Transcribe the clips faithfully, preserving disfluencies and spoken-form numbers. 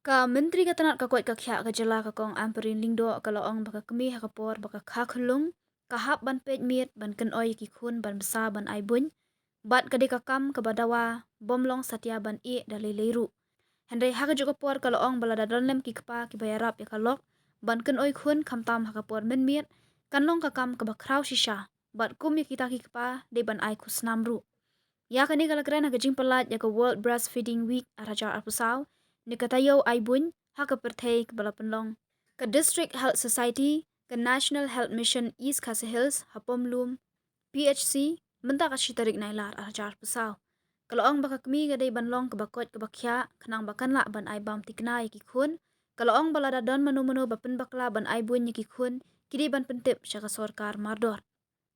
Ka Myntri ka tnat ka koit ka khiah ka jylla ka Kong Ampareen Lyngdoh ka la ong ba ka kmie ha ka por ba ka kha khunlung ka hap ban peit miet ban kynoi ïa ki khun ban bsa ban ai buiñ bad ka dei ka kam kaba dawa bym long satia ban ïeh da lei lei ruh. Hynrei ha kajuh ka por ka la ong ba lada don lem ki kpa kiba ïarap ïa ka lok ban kynoi khun khamtam ha ka por mynmiet kan long ka kam kaba khraw shisha bad kum ïa kita ki kpa dei ban ai khusnam ruh. Ïa kane ka la kren ha ka jingpyllait ïa ka World Breastfeeding Week ar hajar arphew saw ne ka taïew ai buiñ ha ka pyrthei kaba la pynlong ka District Health Society, ka National Health Mission East Khasi Hills ha Pomlum P H C mynta ka shi tarik Nailar ar hajar arphew saw. Ka la ong ba ka kmie ka dei ban long kaba koit kaba khiah khnang ba kan lah ban ai bam thikna ïa ki khun. Ka la ong ba lada don mano mano ba pynbakla ban ai buiñ ïa ki khun ki dei ban pyntip sha ka sorkar mardor.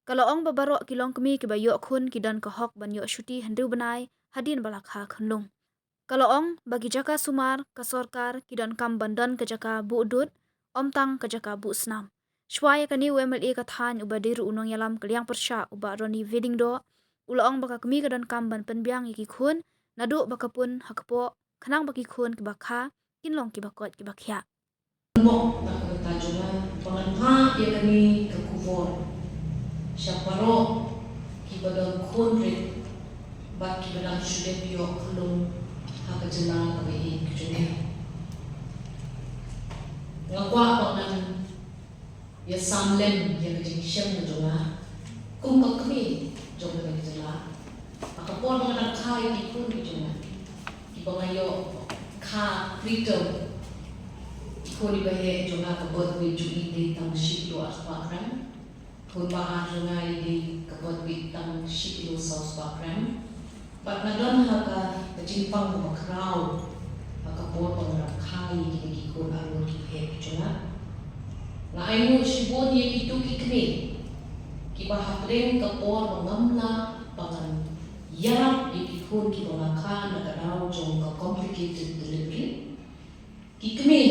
Ka la ong ba baroh ki longkmie kiba ïoh khun ki don ka hok ban ïoh shuti hynriew bnai hadien ba la kha khunlung. Ka la ong ba ki jaka sumar ka sorkar ki donkam ban don ka jaka buh dud, ym tang ka jaka buh snam. Shuwa ïa kane u M L A ka thaiñ uba dei ruh u nongïalam ka liang pyrshah u Bah Ronnie V. Lyngdoh u la ong ba ka kmie ka donkam ban pynbiang ïa ki khun naduh ba ka pun ha kpoh khnang ba ki khun kiba kha kin long kiba koit kiba khiah. Mok na ka bynta jong nga ba ngan phah ïa kane ka khubor sha baroh kiba don khun rit bad kiba dang shu dep ïoh khunlung ha ka jylla kaba ïeit ka jong ngi. Nga kwah ba ngan ïa sam lem ïa ka jingshem ka jong nga kum ka kmie jong kane ka jylla. Ha ka por ba nga dang kha ïa ki khun ki jong nga kiba nga ïoh kha preterm, ki khun iba heh jong nga ka birth weight jong i dei tang shi kilo arspah gram. Khun ba ar jong nga i dei ka birth weight tang shi kilo saw spah gram. Bad nga don ha ka, ka jingpang kaba khraw ha ka por ba nga dang kha ïa kine ki khun arngut kiba heh ki jong nga. Nga ainguh shibun ïa kito ki kmie kiba hapdeng ka por ba ngam lah ba ngan ïarap ïa ki khun kiba nga kha na ka daw jong ka complicated delivery. Ki kmie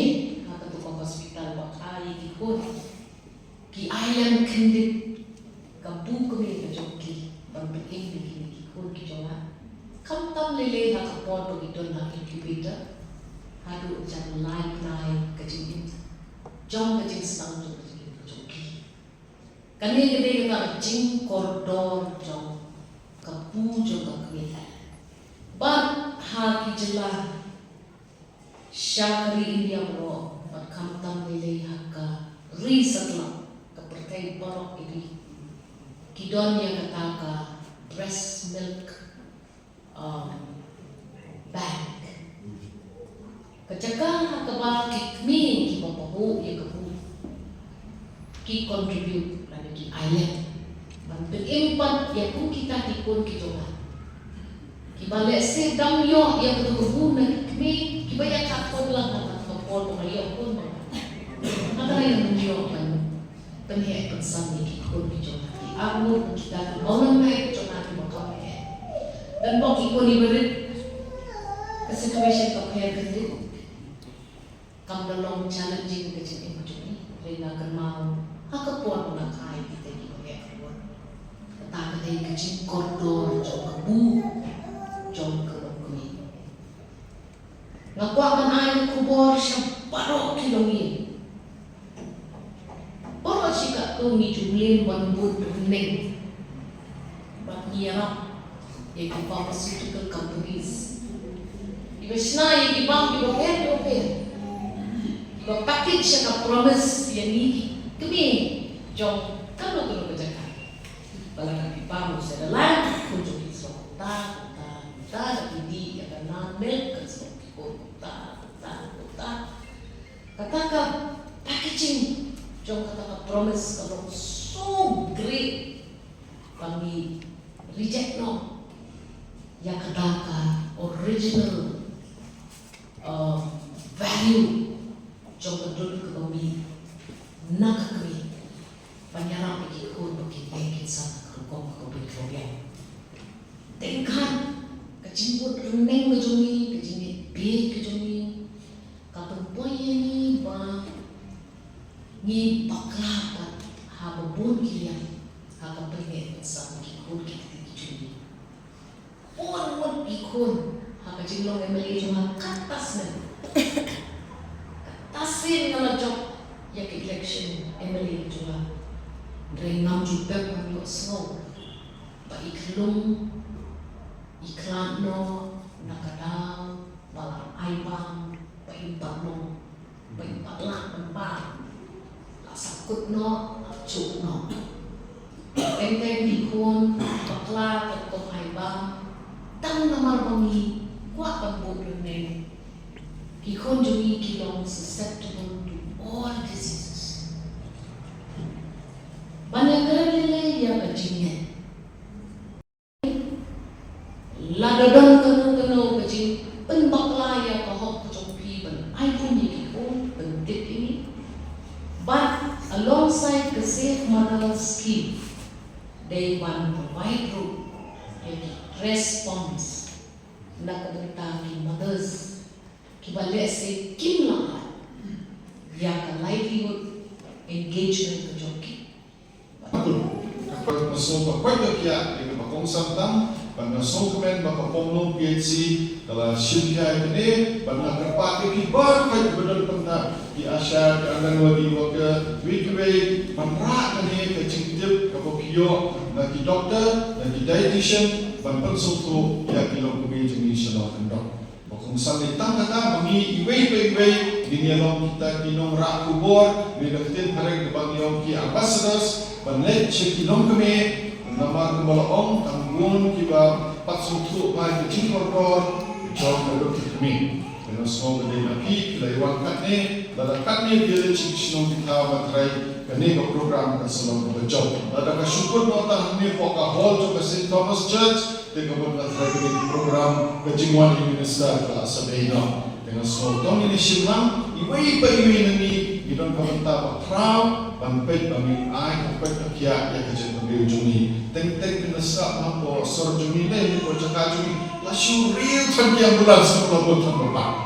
ha kato ka hospital ba kha ïa ki khun ki ai lem khyndiat ka bukmie ka jong ki ban pynim ïa kine ki khun ki jong nga. Khamtam lei lei ha ka por ba ki don ha incubator haduh jan lai bnai ka jingim jong ka jingsdang jong ka jingim ka jong ki. Kane ka dei kata ka jingkordor jong ka bu jong ka kmie. Bad ha ki jylla sha ka ri India baroh bad khamtam lei lei ha ka ri satlak ka pyrthei baroh ïa ki, ki don ïa kata ka breast milk, um, bank. Ka jaka ha kaba ki kmie kiba pahuh ïa ka bu ki contribute lane ki ai lem ban pynim pat ïa kum kita ki khun ki jong nga kiba lehse dang ïoh ïa kato ka bu na ki kmie kiba ïa ka khun lang ha ka por ba nga ïoh khun ba nga, nga trai ngan ïoh ban pynheh pynsan ïa ki khun ki jong nga, ki arngut kita ki nongmihai ki jong nga kiba kham heh. Dang bok ki khun iba rit, ka situation ka pher ka rit. Kam da long challenging ka jingim ka jong ngi. Hynrei nga kynmaw ha ka por ba nga kha ïa kita kiba heh arngut, kata ka dei ka jingkordor jong ka bu jong ka longkmie. Nga kwah ban ai ka khubor sha baroh ki longïing. Baroh shi katto ngi ju mlien ban bud rynïeng bad ngi ïarap ïa ki pharmaceutical companies kiba shna ïa ki bam kiba pher kiba pher, kiba package sha ka promise ïa ngi ki kmie jong kano kano ka jaka. Ba lada ki bam u Cerelac, khun jong ki sa long kumta kumta kumta, da ki dih ïa ka Nan milk kan sa long ki khun kumta kumta kumta. Kata ka packaging jong kata ka promise ka long so great ba ngi reject noh ïa kata ka original, um, value jong ka dur kaba mih na ka kmie ban ïarap ïa ki khun ba kin ïeng kin san ha ka rukom kaba biang. Teng khat ka jingbud rynïeng ka jong ngi, ka jingïeit bieit ka jong ngi ka pynpoi ïa ngi ba ngi bakla pat haba bun ki liang ha ka pynïeng pynsan ki khun ki kti ki jong ngi. Bun ngut ki khun ha ka jinglong M L A jong nga kata snem sien nga la jop ïa ka election M L A jong nga. Hynrei ngam ju pep ban ïohsngew ba i khyllung i khlad noh na ka daw ba la ai bam, ba im pat long, ba im pat lah ban bam. La sahkut noh, la juh noh. Teng teng ki khun bakla kat kum ai bam, tang namar ba ngi kwah ban bud lyngneng. Ki khun jong ngi ki long susceptible to all diseases. Ban ïa kren lei lei ïa ka jingngeit. Lada don kano kano ka jingpynbakla ïa ka hok ka jong phi ban ai bun ïa ki khun, pyntip ïa ngi. But alongside the Safe Mother Scheme, dei ban provide ruh ïa ki response na ka bynta ki mothers kiba lehse kim lah ïa ka livelihood engagement ka jong ki. Ka koit, ka sngew ka koit ka khiah ïa kaba kongsan tam, bad nga sngewkmen ba ka Pomlu P H C ka la shim khia ïa kane, bad nga kyrpad ïa ki baroh kiba don bynta, ki ASHA, ki Anganwadi worker, kiwei kiwei, ban rah kane ka jingtip kaba phi ïoh na ki doctor, na ki dietitian, ban pynsngewthuh ïa ki longkmie jong ngi sha Lawkyndong. Ba kongsan dei tang kata ba ngi iwei pa iwei ngin ïa long kita ki nongrah khubor, ngi da ktien phareng kaba ngi ong ki ambassadors, ban leit sha ki longkmie, namar kumba la ong, tang bun kiba pat sngewthuh ba ki jingkordor jong ka duk ki kmie. Kane sngew ka dei na phi, ki la ïa wan katne, lada katne ki leit sha ki shnong ki thaw, nga tharai kane ka program kan sa long kaba jop. Lada ka shu kut noh tang hangne hapoh ka hall jong ka Saint Thomas Church, te ka mut nga tharai kane ka program ka jingwan u minister ka la sa dei noh. Te nga sngew tang ïa kine shim lang, iwei pa iwei na ngi ngi don ka bynta ba khraw ban peit ba ngin ai ka koit ka khiah ïa ka jaitbynriew jong ngi. Teng teng phin da sngap hapoh sor jong ngi ne hapoh jaka jong ngi, la shu riew than ki ambulance, la bun than ba bang.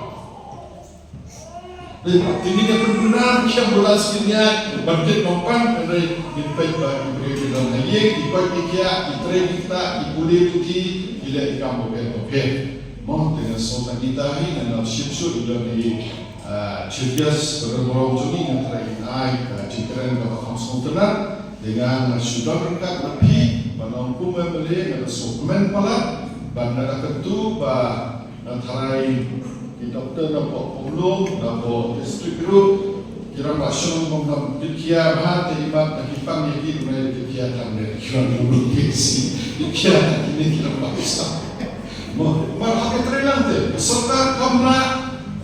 Dei ba, te ngin ïa pynbna ki ambulance, ngin ïa ban kit nongpang, hynrei ngin peit ba ki briew ki don ha ïing, ki koit ki khiah, ki trei ki ktah, ki pule puthi, ki leh ki kam bapher bapher. Mo, te nga sngew tang kita hi, nga ngam shym shuh ïa don hi, ah, chief guest, ba don burom jong ngi, nga tharai ngin ai ka jingkren kaba kham sngewtynnat. Te nga, nga shu don ryngkat na phi, ba nga ong kum M L A, nga da sngewkmen palat, ba nga da kyntu ba nga tharai ki doktor na poh Pomlu, na poh district ruh, ki rangbah shnong bym dang kit khia bha, te i mat na ki pang ïa ki, ruh ngi kit khia tang ne ki wan ruh ki si kit khia na kine ki rangbah shnong. Mo, mar ha ka trei lang te ka sorkar kam lah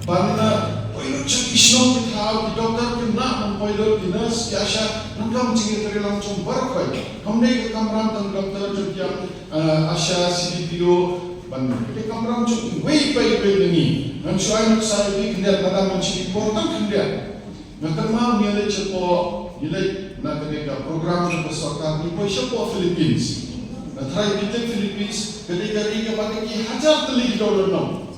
ban, uh, poi lut sha ki shnong ki thaw, ki doktor kim lah ban poi lut, ki nurse, ki ASHA, nang kam jingïatreilang jong baroh khoit. Kam dei ka kamram tang doktor jong ki, uh, ASHA, C D P O, ban ka dei kamram jong iwei pa iwei na ngi. Ngan shu ai nuksa ïa phi khyndiat, lada ngan shu ïa por tang khyndiat. Nga kynmaw ngi leit shapoh, ngi leit na kane ka program jong ka sorkar, ngi poi shapoh Philippines. Nga tharai phi tip Philippines ka dei ka ri kaba dei ki hajar tylli ki dewlynnong.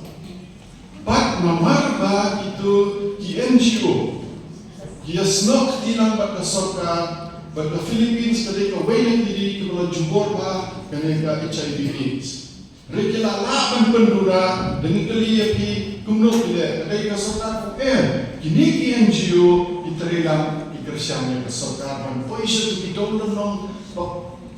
Bad namar ba kito ki N G O ki ïasnoh kti lang bad ka sorkar, bad ka Philippines ka dei kawei na ki ri kiba la jubor bha kane ka H I V AIDS. Hynrei ki la lah ban pynduna, da ngi kylli ïa ki kumno ki leh, ka dei ka sorkar kumno. Kine ki N G O ki trei lang, ki kyrshan ïa ka sorkar ban poi sha ki dewlynnong ba,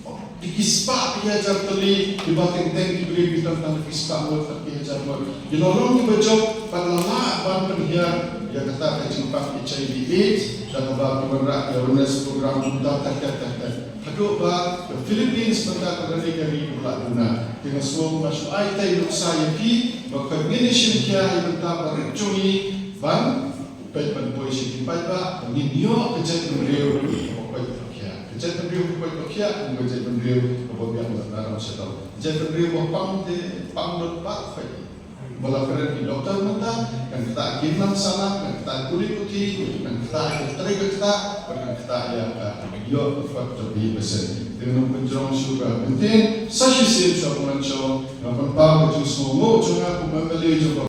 ba, ki spah ki hajar tylli, kiba teng teng ki briew ki don tang ki spah ngut, tang ki hajar ngut. Ki la long kiba jop, bad la lah ban pynhiar ïa kata ka jingpang H I V AIDS, da kaba ki wanrah ïa awareness program kumta, tat tat tat tat. Haduh ba ka Philippines mynta ka dei ka ri kaba la duna. Te nga sngew nga shu ai tei nuksa ïa phi ba ka ngin ïa shim khia ha i bynta barit jong ngi ban peit ban poi sha ki paidbah, ba ngin ïoh ka jaitbynriew kaba koit kaba khiah. Ka jaitbynriew kaba koit kaba khiah, ka jaitbynriew kaba biang bad naram sha ka. Ka jaitbynriew ba pang te pang lut baroh khoit. Ba la kren ki doktor mynta, kan ktah ki nang salah, kan ktah pule puthi, kan ktah ki trei ki ktah, kan ktah ïa ka ïoh ka kot ka bri besen. Te ngan pynjrong shuh ka bynta, sa shisien shuwa ba ngan shong, nga pynpaw ka jingsngewnguh jong nga kum M L A jong ka